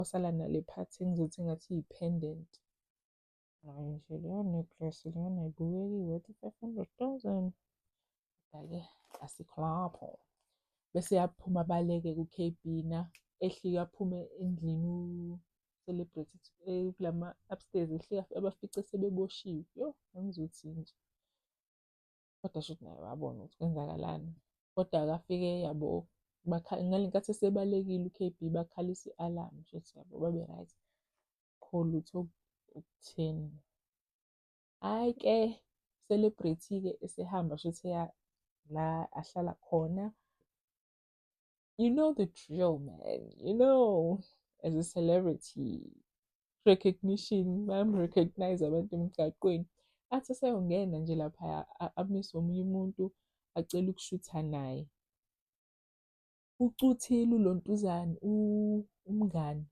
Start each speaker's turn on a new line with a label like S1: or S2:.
S1: Wasala nale part engizothi ngathi iyi-pendant. Hhayi nje leyo necklace leyona ayibukeki i-worth 500,000. Kodwa-ke asikho lapho. Bese eyaphuma abaleke ku-KB na ehlika aphume endlini u-Celebrity kulama upstairs ehlika abafice sebeboshiwe. Yo, angizothini nje. Kodwa shuthi naye wabona ukuthi kwenzakalani. Kodwa-ke afike yabo ngale nkathi esebalekile u-KB bakhalisa i-alarm shuthi yabo babe right. Akukho lutho okutheni. Hhayi-ke Celebrity-ke esehamba shuthi eya la ahlala khona. You know the drill, man. You know, as a celebrity, recognition, bayam-recognize abantu emgaqweni. Athi eseyongena nje laphaya amise omunye umuntu acele ukushutha naye. Ucuthile ulontuzane umngani.